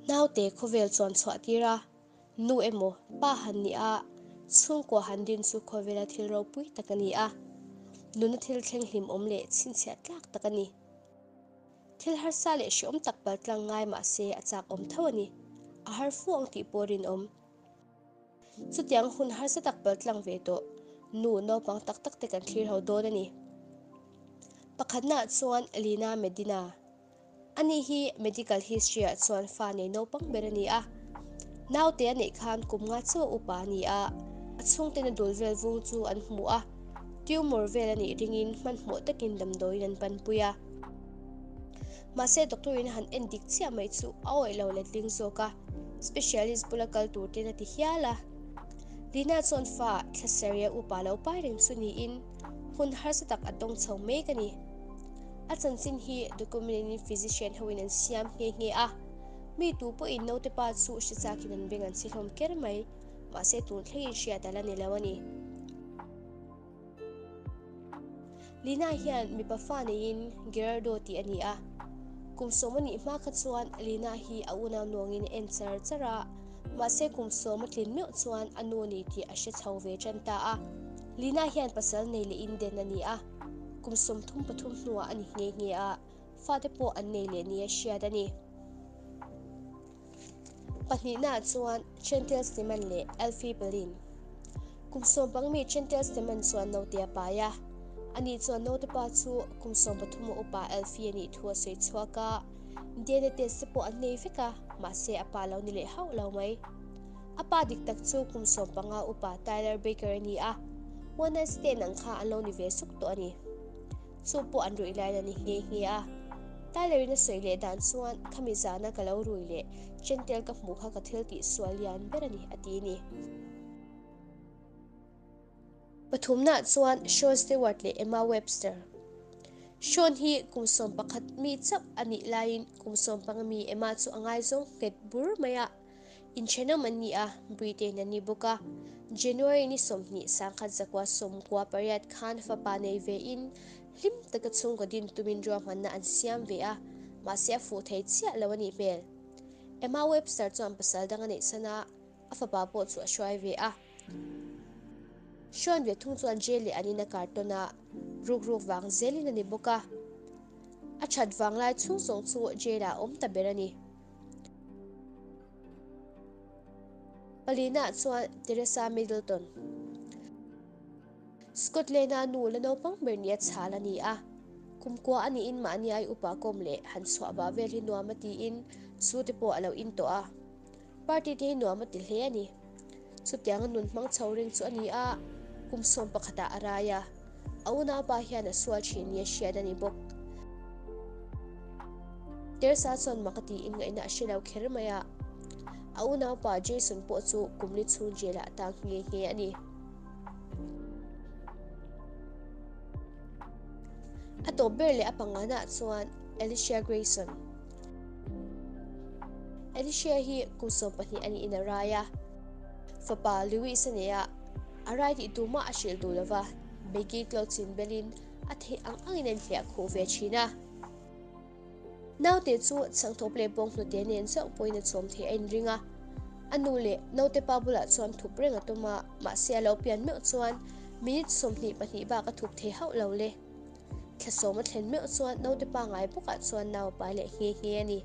Naute khawvel chuan chhuah tir a, nu emaw pa han nih a, chhungkua han din chu khawvela thil ropui tak a ni a, nuna thil thleng hlimawm leh chhinchhiah tlak tak a ni. Thil harsa leh hreawm tak paltlang ngai mah se a chak awm tho a ni. A har fu ang tih pawh rinawm. Chutiang hun harsa tak paltlang ve tawh nu naupang tak tak te kan thlir ho dawn a ni. Pakhatnaah chuan Lina Medina. Ani hi medical history ah chuan fa nei naupang ber a ni a. Naute a neih khan kum nga chauh a upa a ni a, a chhungten a dul vel vung chu an hmu a, tumor vel a nih ringin hmanhmawh takin damdawiin an panpui a. Mahse doctor in a han en dik chiah mai chu a awih lo letling zawk a, specialist bula kal tur ten a ti hial a. Lina chuan fa thlaseria upa lo pai reng chu niin hun harsa tak a tawng chho mek a ni. A chanchin hi document in physician hoin an siam nghe nghe a, mi tu pawhin naute pa chu hre chakin an beng an chhi hlawm ker mai, mahse tun thlengin hriat a la ni lo a ni. Lina hian mipa fa neiin Gerardo tih a ni a, kum sawm a nih hma kha chuan Lina hi a unau nuangin a en char char a, mahse kum sawm a tlin meuh chuan a nu ni tih a hre chho ve tan ta a. Lina hian pasal nei leh in den a ni a, kum 33 hnuah a ni nghe nghe a, fate pawh an nei leh nia hriat a ni. Pahnihnaah chuan Chantel Steman leh Alfie Belin. Kum sawmpang mi Chantel Steman chuan naute a pai a. Ani chuan naute pa chu kum 13 a upa Alfie a nih thu a sawi chhuak a. DNA test te pawh an nei vek a, mahse a pa lo ni leh hauh lo mai. A pa dik tak chu kum 15 upa Tyler Baker a ni a, one night stand ang kha an lo ni ve suk tawh a ni. Chu pawh an ruih laiin a ni nghe nghe a. Tyler-in a sawi leh dan chuan khami zana ka lo rui leh Chantel ka hmuh kha ka thil tih sual lian ber a ni, a ti a ni. Pathumnaah chuan Sean Stewart leh Emma Webster. Sean hi kum 11 mi chauh a nih laiin kum 15 mi Emma chu a ngaizawng nghet bur mai a. Inthenawm an ni a, Britain an ni bawk a. January ni 20 1998 khan fapa nei ve in hlim taka chhungkaw din tumin ruahmanna an siam ve a, mahse a fuh thei chiah lo a nih hmel. Emma Webster chuan pasal dang a neih san a, a fapa pawh chu a hruai ve a. Sean ve thung chuan jail leh an in a kar tawn a, ruk ruk vang zelin a ni bawk a. A that vang lai chhung zawng chu jail ah a awm ta ber a ni. Palina chuan Teresa Middleton, Scotland-a nu la naupang ber nia chhal a ni a. Kumkua a niin mahni ai upa kawm leh han chhuah vah vel hi nuam a tiin chu te pawh a lo in tawh a. Party te hi nuam a ti hle a ni. Chutianga nun hmang chho reng chu a ni a, kum 11 ah a rai a. A unaupa hian a sual thin nia hriat a ni bawk. Teresa chuan mak a tiin ngaihna a hre lo kher mai a. A unaupa Jason pawh chu kum li chhung jail ah a tang nghe nghe a ni. A tawp ber leh a pangana chuan Alicia Grayson. Alicia hi kum 12 a niin a rai a. Fapa Lewis a nei a, a rai tih tumah a hrilh duh lova, Maggie clothes in belin a theih ang angin a inhliah khuh ve thin a. Naute chu chhangthawp leh bawng hnute nen chauh pawhin a chhawm theih a inring a. A nu leh naute pa bulah chuan thup reng a tum a, mahse a lo pian meuh chuan minute 22 bak a thup thei hauh lo le. Thla sawm a thlen meuh chuan naute pa ngai bawkah chuan nau a pai leh nghe nghe a ni.